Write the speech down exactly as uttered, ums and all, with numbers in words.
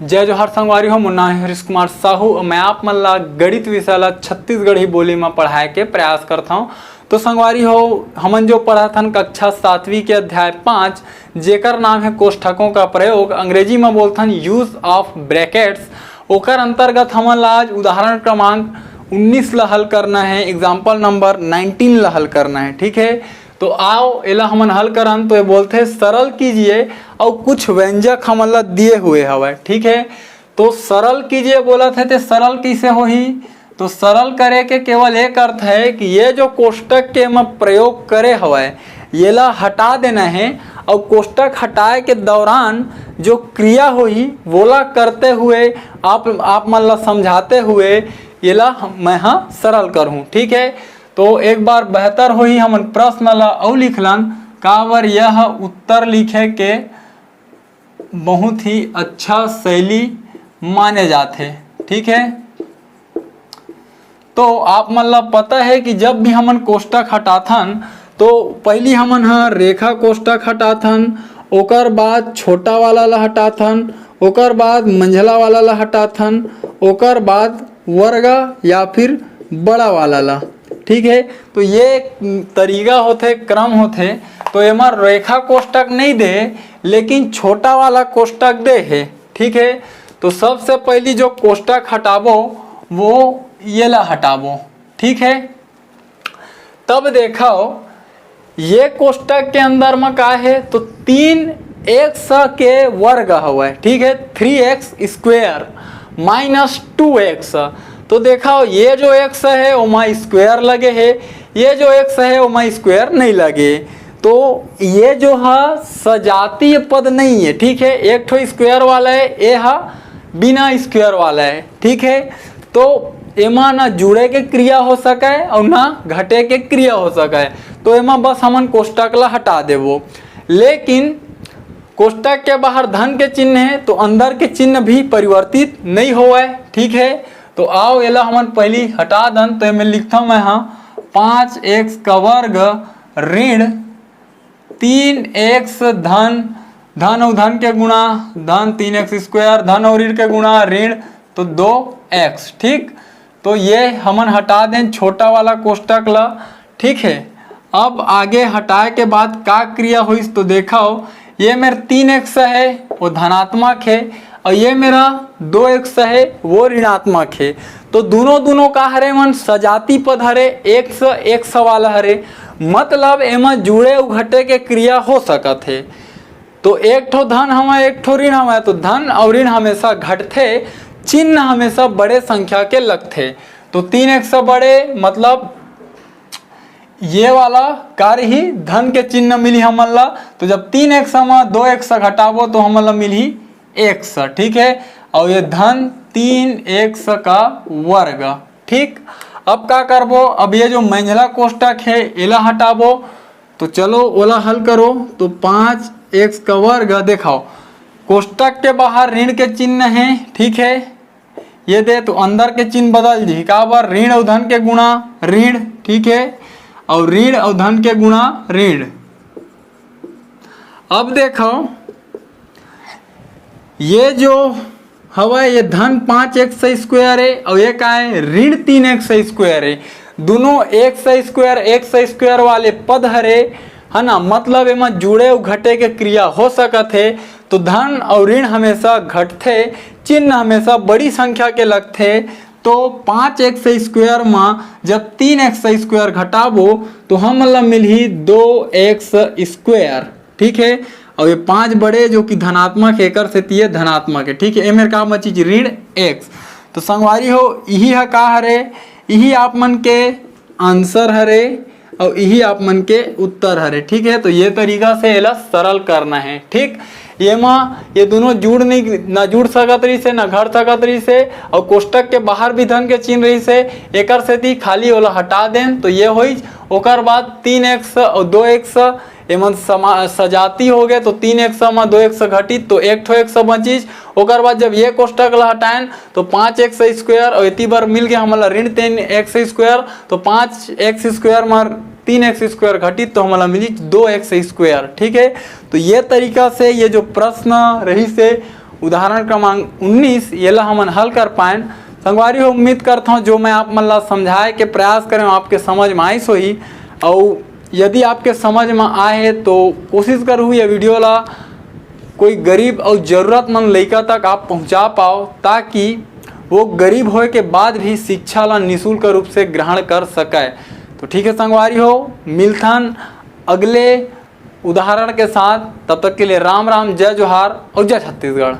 जय जोहार संगवारी हो, मोर नाम हे हरीश कुमार साहू। मैं आप मन ला गणित विषय ला छत्तीसगढ़ी बोली म पढ़ाए के प्रयास करत हौं। तो संगवारी हो, हमन जो पढ़त हन कक्षा सातवीं के अध्याय पाँच, जेकर नाम हे कोष्ठकों का प्रयोग, अंग्रेजी म बोलथन use of brackets, ओकर अंतर्गत हमन ला आज उदाहरण क्रमांक उन्नीस ला हल करना हे, example number nineteen ला हल करना हे, ठीक हे। तो आओ एला हमन हल करन। तो ये बोलथे सरल कीजिए, अउ कुछ व्यंजक हमन ला दिए हुए हवय, ठीक हे। तो सरल कीजिए बोलत हे, ते सरल कइसे होही? तो सरल करे के केवल एक अर्थ हे कि ये जो कोष्ठक के मैं प्रयोग करे हवय, येला हटा देना हे, अउ कोष्ठक हटाए के दौरान जो क्रिया होही, वोला करते हुए आप, आप मन ला समझाते हुए येला हम, मैं हा सरल करहूँ, ठीक हे। तो एक बार बेहतर होही, हमन प्रश्न ला अउ लिख लन, काबर यह उत्तर लिखे के बहुत ही अच्छा शैली माने जाथे, ठीक हे। तो आप मन ला पता हे कि जब भी हमन कोष्ठक हटाथन, तो पहली हमन ह रेखा कोष्ठक हटाथन, ओकर बाद छोटा वाला ला हटाथन, ओकर बाद मंझला वाला ला हटाथन, ओकर बाद वर्ग या फिर बड़ा वाला ला, ठीक हे। तो ये तरीका होथे, क्रम होथे। तो एमा रेखा कोष्ठक नहीं दे, लेकिन छोटा वाला कोष्ठक दे हे, ठीक हे। तो सबसे पहली जो कोष्ठक हटाबो, वो ये ला हटाबो, ठीक हे। तब देखो, ये कोष्ठक के अंदर म का हे, तो तीन एक्स के वर्ग हवय, ठीक हे, three x square minus two x। तो देखो, ये जो एक्स हे, ओमा स्क्वायर लगे हे, ये जो एक्स हे, ओमा स्क्वायर नहीं लगे। तो ये जो ह सजातीय पद नहीं है, ठीक है, एक ठो स्क्वायर वाला है, ये ह बिना स्क्वायर वाला है, ठीक है। तो एमा ना जुड़े के क्रिया हो सके और ना घटे के क्रिया हो सके। तो एमा बस हमन कोष्ठक ला हटा देबो, लेकिन कोष्ठक के बाहर धन के चिन्ह है, तो अंदर के चिन्ह भी परिवर्तित नहीं होवय, ठीक है। तो आओ, एला हमन पहली हटा दन। तो एमे लिखथव मैं हा, पाँच एक्स का वर्ग ऋण तीन एक्स धन, धन अउ धन के गुणा, धन तीन एक्स स्क्वायर, धन अउ ऋण के गुणा, ऋण, तो दो एक्स, ठीक। तो ये हमन हटा देन छोटा वाला कोष्ठक ला, ठीक है। अब आगे हटाए के बाद का क्रिया होइस, तो देखव, ये मेर तीन एक्स है, वो धनात्मक है, और ये मेरा दो एक्स है, वो ऋणात्मक है। तो दोनों, दोनों का हरे मन, सजाती पद हरे, एक्स, एक्स वाला हरे, मतलब एमा जुड़े अउ घटे के क्रिया हो सकत है। तो एक ठो धन हवय, एक ठो ऋण हवय, तो धन अउ ऋण हमेशा घटथे, चिन्ह हमेशा बड़े संख्या के लगथे। तो तीन एक्स बड़े, मतलब ये वाला कार्य ही धन के चिन्ह मिली हमन ला। तो जब तीन एक्स हम दो एक्स घटाबो, तो हमन ला मिलही एक्स, ठीक है। और ये धन तीन एक्स का वर्ग, ठीक। अब का करबो, अब ये जो मंझला कोष्ठक है, एला हटाबो। तो चलो ओला हल करो। तो पाँच एक्स का वर्ग, देखो, कोष्ठक के बाहर ऋण के चिन्ह है, ठीक है, ये दे, तो अंदर के चिन्ह बदल जी, काबर, ऋण अउ धन के गुणा ऋण, ठीक है, और ऋण अउ धन के गुणा ऋण। अब देखो, ये जो हवय, ये धन पाँच एक्स स्क्वायर है और ये का है, ऋण तीन एक्स स्क्वायर है। दोनों एक्स स्क्वायर, एक्स स्क्वायर वाले पद हरे, है ना, मतलब एमा जुड़े अउ घटे के क्रिया हो सकत है। तो धन और ऋण हमेशा घटथे, चिन्ह हमेशा बड़ी संख्या के लगथे। तो पाँच एक्स स्क्वायर मा जब तीन एक्स स्क्वायर घटाबो, तो हमन ला मिलही दो एक्स स्क्वायर, ठीक है। और ये पाँच बड़े जो कि धनात्मक है, एकर सेती ये धनात्मक है, ठीक है। एमेर का बचिस, ऋण एक्स। तो संगवारी हो, इही ह का हरे, इही आप मन के आंसर हरे और इही आप मन के उत्तर हरे, ठीक है। तो ये तरीका से एला सरल करना है, ठीक। ये मा ये दोनों जुड़ नहीं, ना जुड़ सकत रहिस हे, ना घट सकत रहिस हे, और कोष्ठक के बाहर भी धन के चिन्ह रहिस हे, एकर सेती खाली ओला हटा देन, तो ये होइस। ओकर बाद तीन एक्स और दो एक्स, एमन समा-, सजाती हो गए, तो तीन एक्स मा दो एक्स घटिस, तो एक ठो एक्स बचिस। ओकर बाद जब ये कोष्ठक ला हटाएन, तो पाँच एक्स स्क्वायर और एती बर मिल गया हमन ला ऋण तीन एक्स स्क्वायर, तो पाँच एक्स स्क्वायर मा तीन एक्स स्क्वायर घटिस, तो हमन ला मिलिस दो एक्स स्क्वायर, ठीक है। तो ये तरीका से ये जो प्रश्न रहिस हे, उदाहरण क्रमांक उन्नीस, येला हमन हल कर पाएन। संगवारी हो, उम्मीद करत हौं जो मैं आप मन ला समझाए के प्रयास करें, आपके समझ में आइस होही। अउ यदि आपके समझ में आए हे तो कोशिश करहू ये वीडियो ला कोई गरीब अउ जरूरतमंद लइका तक आप पहुंचा पाओ, ताकि वो गरीब होए के बाद भी शिक्षा ला निशुल्क रूप से ग्रहण कर सके। तो ठीक है संगवारी हो, मिलथन अगले उदाहरण के साथ। तब तक के लिए राम राम, जय जोहार और जय छत्तीसगढ़।